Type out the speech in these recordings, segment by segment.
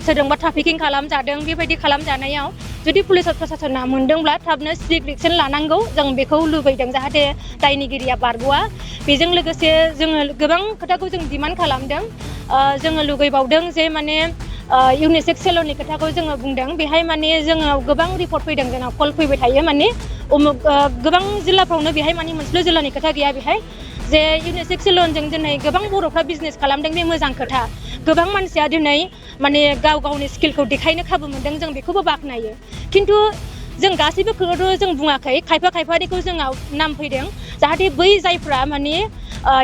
सोरजोंबा ट्राफिकिं खालामजादों बेबायदि खालामजानायाव जुदि पुलिस प्रशासना मोनदोंब्ला थाबनो स्ट्रिक्ट एक्शन लानांगौ जों बेखौ लुबैदों जाहाथे दायनिगिरिया बारग'आ बेजों लोगोसे जोङो गोबां खोथाखौ जों डिमान्ड खालामदों जोङो लुगैबावदों जे माने यूनिसेक्स सेलननि खोथाखौ जोङो बुंदों बेहाय माने जोङो गोबां रिपर्ट फैदों जोंनाव कल फैबाय थायो माने गोबां जिल्लाफ्रावनो बेहाय माने मोनसेल' जिल्लानि खोथा गैया बेहाय जे यूनिसेक्स सेलनजों दिनै गोबां बर'फ्रा बिजनेस खालामदों बे मोजां खोथा गोबां मानसिया दिनै माने गावनि स्किलखौ देखायनो खाबु मोनदों जों बेखौबो बाख्नायो खिन्थु जों गासैबो खोथाखौ जों बुङाखै खायफानिखौ जोंनाव नाम फैदों जाहाथे बै जायफ्रा माने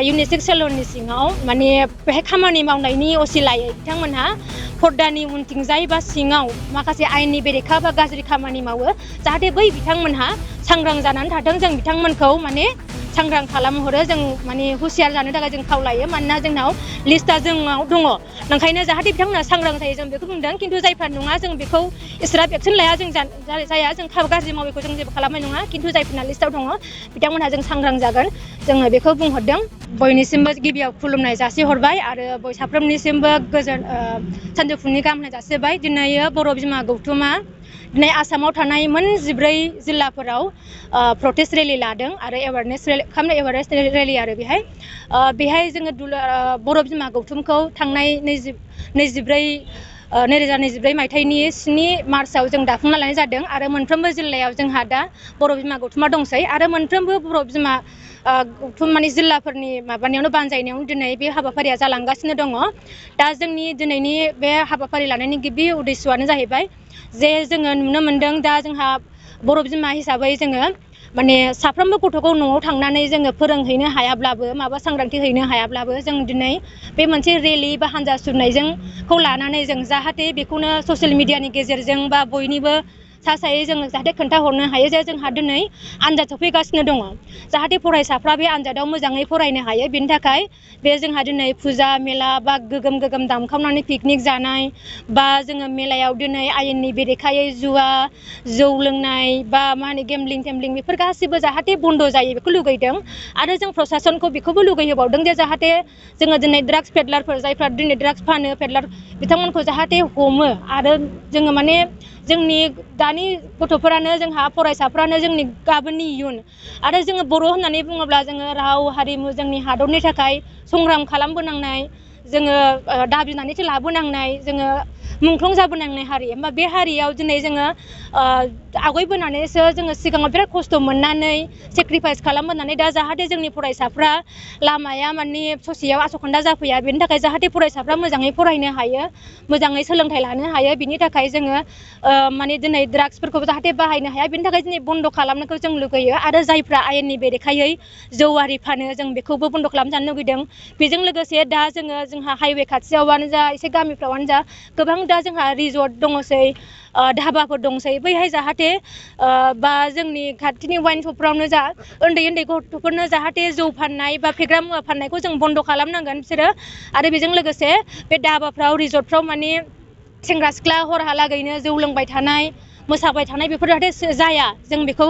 यूनिसेक्स सेलननि सिङाव माने बेहाय खामानि मावनायनि असिलायै बिथांमोनहा पर्दानि उनथिंजाय बा सिङाव माखासे आयेननि बेरेखा बा गाज्रि खामानि मावो जाहाथे बै बिथांमोनहा सांग्रां जानानै थाथों जों बिथांमोनखौ माने सांग्रां खालामहरो जों माने हुसियार जानो थाखाय जों खावलायो मानोना जोंनाव लिस्टआ जोंनाव दङ ओंखायनो जाहाथे बिथांमोनहा सांग्रां जायो जों बेखौ बुंदों खिन्थु जायफ्रा नङा जों बेखौ इसिग्राब एक्सन लाया जों जाया जों गाज्रि मावैखौ जों जेबो खालामनाय नङा खिन्थु जायफोरना लिस्टआव दङ बिथांमोनहा जों सांग्रां जागोन जोङो बेखौ बुंहरदों बयनिसिमबो गिबियाव खुलुमनाय जासिहरबाय आरो साफ्रोमनिसिमबो गोजोन सानजौफुनि गाहाम हामलायनाय जासिबाय दिनै बर' बिमा गौथुमा दिनै आसामाव थानाय मोन 14 जिल्लाफोराव प्रटेस्ट रेलि लादों आरो एवारनेस रेलि आरो बेहाय जोङो बर' बिमा गौथुमखौ थांनाय 2024 मायथाइनि 7 मार्चआव जों दाफुंना लानाय जादों आरो मोनफ्रोमबो जिल्लायाव जोंहा दा बर' बिमा गौथुमा दंसै आरो मोनफ्रोमबो बर' बिमा गौथुम माने जिल्लाफोरनि माबानायावनो बानजायनायावनो दिनै बे हाबाफारिया जालांगासिनो दङ दा जोंनि दिनैनि बे हाबाफारि लानायनि गिबि उद्देश्यआनो जाहैबाय जे जोङो नुनो मोनदों दा जोंहा बर' बिमा हिसाबै जोङो माने साफ्रोमबो गथ'खौ न'आव थांनानै जोङो फोरोंहैनो हायाब्लाबो माबा सांग्रांथि हैनो हायाब्लाबो जों दिनै बे मोनसे रेलि बा हान्जा सुरनायजों लानानै जों जाहाथे बेखौनो ससियेल मिडियानि गेजेरजों बा बयनिबो सासायै जोङो जाहाथे खोन्थाहरनो हायो जे जोंहा दिनै आनजाद सफैगासिनो दङ जाहाथे फरायसाफ्रा बे आनजादाव मोजाङै फरायनो हायो बेनि थाखाय बे जोंहा दिनै फुजा मेला बा गोगोम दामखावनानै पिकनिक जानाय बा जोङो मेलायाव दिनै आयेननि बेरेखायै जुवा जौ लोंनाय बा मा होनो गेमलिं बेफोर गासिबो जाहाथे बन्द जायो बेखौ लुगैदों आरो जों प्रशासनखौ बेखौबो लुगैहोबावदों जे जाहाथे जोङो दिनै ड्राग्स पेडलारफोर जायफ्रा दिनै ड्राग्स फानो पेडलार बिथांमोनखौ जाहाथे हमो आरो जोङो माने जोंनि दानि गथ'फोरानो जोंहा फरायसाफ्रानो जोंनि गाबोननि इयुन आरो जोङो बर' होननानै बुङोब्ला जोङो राव हारिमु जोंनि हादरनि थाखाय संग्राम खालामबोनांनाय जोङो दाबिनानैसो लाबोनांनाय जोङो मुंख्लं जाबोनांनाय हारि होमबा बे हारियाव दिनै जोङो आवगायबोनानैसो जोङो सिगाङाव बिराद खस्थ' मोननानै सेक्रिफाइस खालामबोनानै दा जाहाथे जोंनि फरायसाफ्रा लामाया माने ससेयाव आसखान्दा जाफैया बेनि थाखाय जाहाथे फरायसाफ्रा मोजाङै फरायनो हायो मोजाङै सोलोंथाइ लानो हायो बिनि थाखाय जोङो माने दिनै ड्राग्सफोरखौ जाहाथे बाहायनो हाया बिनि थाखाय दिनै बन्द खालामनायखौ जों लुगैयो आरो जायफ्रा आयेननि बेरेखायै जौआरि फानो जों बेखौबो बन्द खालामजानो लुगैदों बेजों लोगोसे दा जोंहा हाइवे खाथियावनो जा एसे गामिफ्रावनो जा गोबां दा जोंहा रिजर्ट दङसै धाबाफोर दंसै बैहाय जाहाथे बा जोंनि खाथिनि वाइन शपफ्रावनो जा उन्दै गथ'फोरनो जाहाथे जौ फाननाय बा फेग्रा मुवा फाननायखौ जों बन्द खालामनांगोन बिसोरो आरो बेजों लोगोसे बे धाबाफ्राव रिजर्टफ्राव माने सेंग्रा सिख्ला हरहालागैनो जौ लोंबाय थानाय मोसाबाय थानाय बेफोर जाहाथे जाया जों बेखौ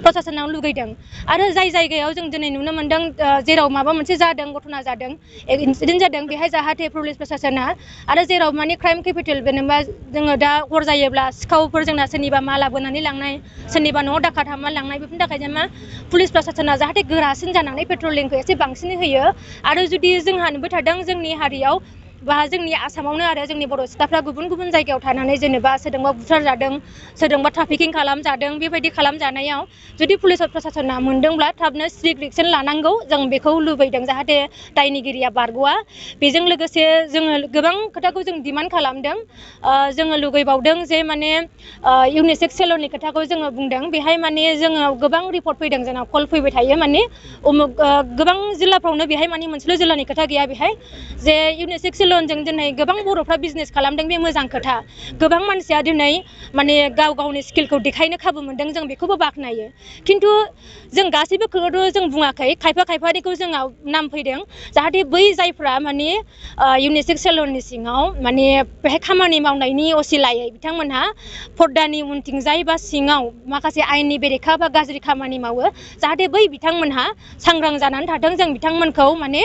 प्रशासनाव लुगैदों आरो जाय जायगायाव जों दिनै नुनो मोनदों जेराव माबा मोनसे जादों घटना जादों इनसिडेन्ट जादों बेहाय जाहाथे पुलिस प्रशासना आरो जेराव माने क्राइम केपिटेल जेनेबा जोङो दा हर जायोब्ला सिखावफोर जोंना सोरनिबा माला बोनानै लांनाय सोरनिबा न'आव दाखार हाबनानै लांनाय बेफोरनि थाखाय मा पुलिस प्रशासना जाहाथे गोरासिन जानानै पेट्रलिंखौ एसे बांसिनै होयो आरो जुदि जोंहा नुबाय थादों जोंनि हारियाव बा जोंनि आसामावनो आरो जोंनि बर' सिख्लाफ्रा गुबुन जायगायाव थानानै जेनेबा सोरजोंबा बुथारजादों सोरजोंबा ट्राफिकिं खालामजादों बेबायदि खालामजानायाव जुदि पुलिस प्रशासना मोनदोंब्ला थाबनो स्ट्रिक्ट एक्शन लानांगौ जों बेखौ लुबैदों जाहाथे दायनिगिरिया बारग'आ बेजों लोगोसे जोङो गोबां खोथाखौ जों डिमान्ड खालामदों जोङो लुगैबावदों जे माने यूनिसेक्स सेलननि खोथाखौ जोङो बुंदों बेहाय माने जोङो गोबां रिपर्ट फैदों जोंनाव कल फैबाय थायो माने गोबां जिल्लाफ्रावनो बेहाय माने मोनसेल' जिल्लानि खोथा गैया बेहाय जे यूनिसेक्स सेलनजों दिनै गोबां बर'फ्रा बिजनेस खालामदों बे मोजां खोथा गोबां मानसिया दिनै माने गावनि स्किलखौ देखायनो खाबु मोनदों जों बेखौबो बाख्नायो खिन्थु जों गासैबो खोथाखौ जों बुङाखै खायफानिखौ जोंनाव नाम फैदों जाहाथे बै जायफ्रा माने यूनिसेक्स सेलननि सिङाव माने बेहाय खामानि मावनायनि असिलायै बिथांमोनहा पर्दानि उनथिंजाय बा सिङाव माखासे आयेननि बेरेखा बा गाज्रि खामानि मावो जाहाथे बै बिथांमोनहा सांग्रां जानानै थाथों जों बिथांमोनखौ माने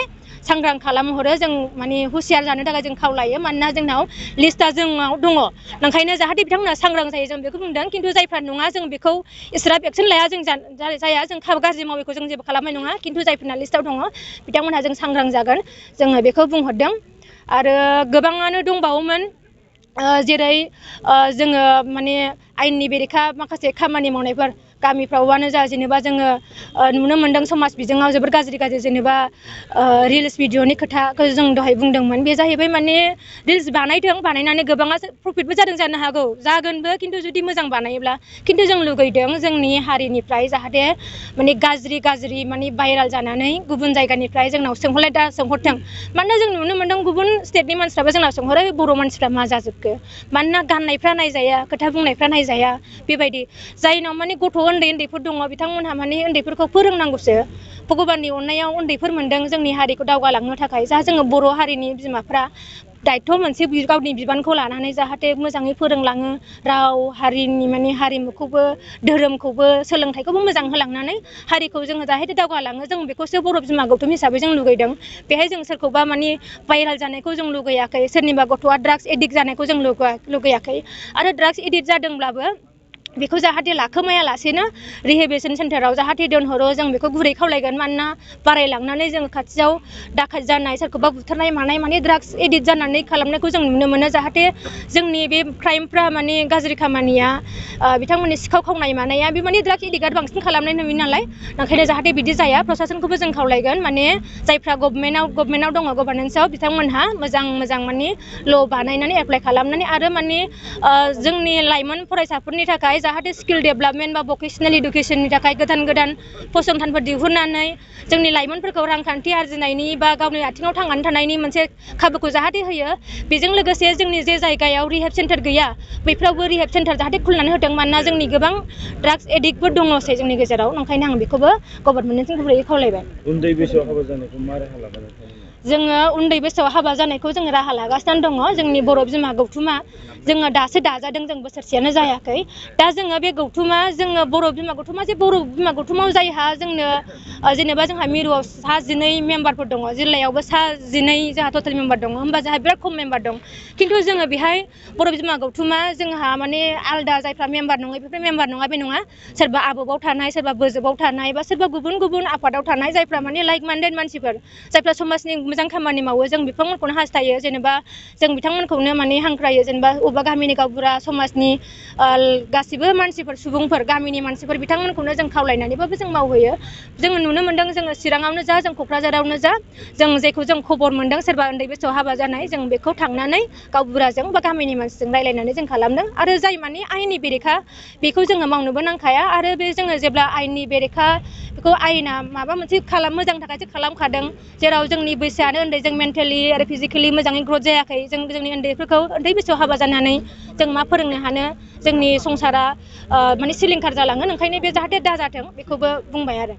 सांग्रां खालामहरो जों माने हुसियार जानो थाखाय जों खावलायो मानोना जोंनाव लिस्टआ जोंनाव दङ ओंखायनो जाहाथे बिथांमोना सांग्रां जायो जों बेखौ बुंदों खिन्थु जायफ्रा नङा जों बेखौ इसिग्राब एक्सन लाया जों जाया जों गाज्रि मावैखौ जों जेबो खालामनाय नङा खिन्थु जायफोरना लिस्टआव दङ बिथांमोनहा जों सांग्रां जागोन जोङो बेखौ बुंहरदों आरो गोबाङानो दंबावोमोन जेरै जोङो माने आयेननि बेरेखा माखासे खामानि मावनायफोर गामिफ्रावबानो जा जेनेबा जोङो नुनो मोनदों समाज बिजोङाव जोबोर गाज्रि जेनेबा रिल्स भिडिअनि खोथाखौ जों दहाय बुंदोंमोन बे जाहैबाय माने रिल्स बानायदों बानायनानै गोबाङा प्रफिटबो जादों जानो हागौ जागोनबो खिन्थु जुदि मोजां बानायोब्ला खिन्थु जों लुगैदों जोंनि हारिनिफ्राय जाहाथे माने गाज्रि माने भाइराल जानानै गुबुन जायगानिफ्राय जोंनाव सोंहरथों मानोना जों नुनो मोनदों गुबुन स्टेटनि मानसिफ्राबो जोंनाव सोंहरो बर' मानसिफ्रा मा जाजोबखो मानोना गाननायफ्रा नायजाया खोथा बुंनायफ्रा नायजाया बेबायदि जायनाव माने गथ' उन्दैफोर दङ बिथांमोनहा माने उन्दैफोरखौ फोरोंनांगौसो भगबाननि अननायाव उन्दैफोर मोनदों जोंनि हारिखौ दावगालांनो थाखाय जा जोङो बर' हारिनि बिमाफ्रा दायथ' मोनसे गावनि बिबानखौ लानानै जाहाथे मोजाङै फोरोंलाङो राव हारिनि माने हारिमुखौबो धोरोमखौबो सोलोंथाइखौबो मोजां होलांनानै हारिखौ जोङो जाहाथे दावगालाङो जों बेखौसो बर' बिमा गौथुम हिसाबै जों लुगैदों बेहाय जों सोरखौबा माने भाइराल जानायखौ जों लुगैयाखै सोरनिबा गथ'आ ड्राग्स एडिक्ट जानायखौ जों लुगैयाखै आरो ड्राग्स एडिक्ट जादोंब्लाबो बेखौ जाहाथे लाखोमायालासेनो रिहेबिलिटेसन सेन्टाराव जाहाथे दोनहरो जों बेखौ गुरै खावलायगोन मानोना बारायलांनानै जों खाथियाव दाखाल जानाय सोरखौबा बुथारनाय मानाय माने ड्राग्स एडिक्ट जानानै खालामनायखौ जों नुनो मोनो जाहाथे जोंनि बे क्राइमफ्रा माने गाज्रि खामानिया बिथांमोननि सिखाव खावनाय मानाया बे माने ड्राग्स एडिक्टआ बांसिन खालामनाय नुयो नालाय ओंखायनो जाहाथे बिदि जाया प्रसासनखौबो जों खावलायगोन माने जायफ्रा गभर्नमेन्टआव दङ गभार्नेन्सआव बिथांमोनहा मोजां माने ल' बानायनानै एप्लाइ खालामनानै आरो माने जोंनि लाइमोन फरायसाफोरनि थाखाय जाहाथे स्किल डेभेलपमेन्ट बा भकेसनेल इडुकेसननि थाखाय गोदान फसंथानफोर दिहुननानै जोंनि लाइमोनफोरखौ रांखान्थि आरजिनायनि बा गावनि आथिङाव थांनानै थानायनि मोनसे खाबुखौ जाहाथे होयो बेजों लोगोसे जोंनि जे जायगायाव रिहेब सेन्टार गैया बैफ्रावबो रिहेब सेन्टार जाहाथे खुलिनानै होदों मानोना जोंनि गोबां ड्राग्स एडिक्टफोर दङसै जोंनि गेजेराव ओंखायनो आं बेखौबो गभर्नमेन्टजों गुबैयै खावलायबाय उन्दै बैसोआव हाबा जानायखौ मा राहा लागोन जोङो उन्दै बैसोआव हाबा जानायखौ जोङो राहा लागासिनो दङ जोंनि बर' बिमा गौथुमा जोङो दासो दाजादों जों बोसोरसेयानो जायाखै दा जोङो बे गौथुमा जोङो बर' बिमा गौथुमा जे बर' बिमा गौथुमाव जायहा जोंनो जेनेबा जोंहा मिरुआव 12 मेम्बारफोर दङ जिल्लायावबो 12 जोंहा टटेल मेम्बार दङ होमबा जोंहा बिराद खम मेम्बार दं खिन्थु जोङो बेहाय बर' बिमा गौथुमा जोंहा माने आलदा जायफ्रा मेम्बार नङा बेफोर मेम्बार नङा बे नङा सोरबा आबबाव थानाय सोरबा बोजोबाव थानाय बा सोरबा गुबुन आफादाव थानाय जायफ्रा माने लाइक माइन्डेड मानसिफोर जायफ्रा समाजनि मोजां खामानि मावो जों बिथांमोनखौनो हास्थायो जेनेबा जों बिथांमोनखौनो माने हांख्रायो जेनेबा अबेबा गामिनि गावबुरा समाजनि गासिबो मानसिफोर सुबुंफोर गामिनि मानसिफोर बिथांमोनखौनो जों खावलायनानैबाबो जों मावहोयो जोङो नुनो मोनदों जोङो चिराङावनो जा जों क'क्राझारावनो जा जों जेखौ जों खबर मोनदों सोरबा उन्दै बैसोआव हाबा जानाय जों बेखौ थांनानै गावबुराजों बा गामिनि मानसिजों रायलायनानै जों खालामदों आरो जाय माने आयेननि बेरेखा बेखौ जोङो मावनोबो नांखाया आरो बे जोङो जेब्ला आयेननि बेरेखा बेखौ आयेना माबा मोनसे मोजांनि थाखायसो खालामखादों जेराव जोंनि बैसोआनो उन्दै जों मेन्टेलि आरो फिजिकेलि मोजाङै ग्रथ जायाखै जों जोंनि उन्दैफोरखौ उन्दै बैसोआव हाबा जानानै जों मा फोरोंनो हानो जोंनि संसारा माने सिलिंखार जालाङो ओंखायनो बे जाहाथे दाजाथों बेखौबो बुंबाय आरो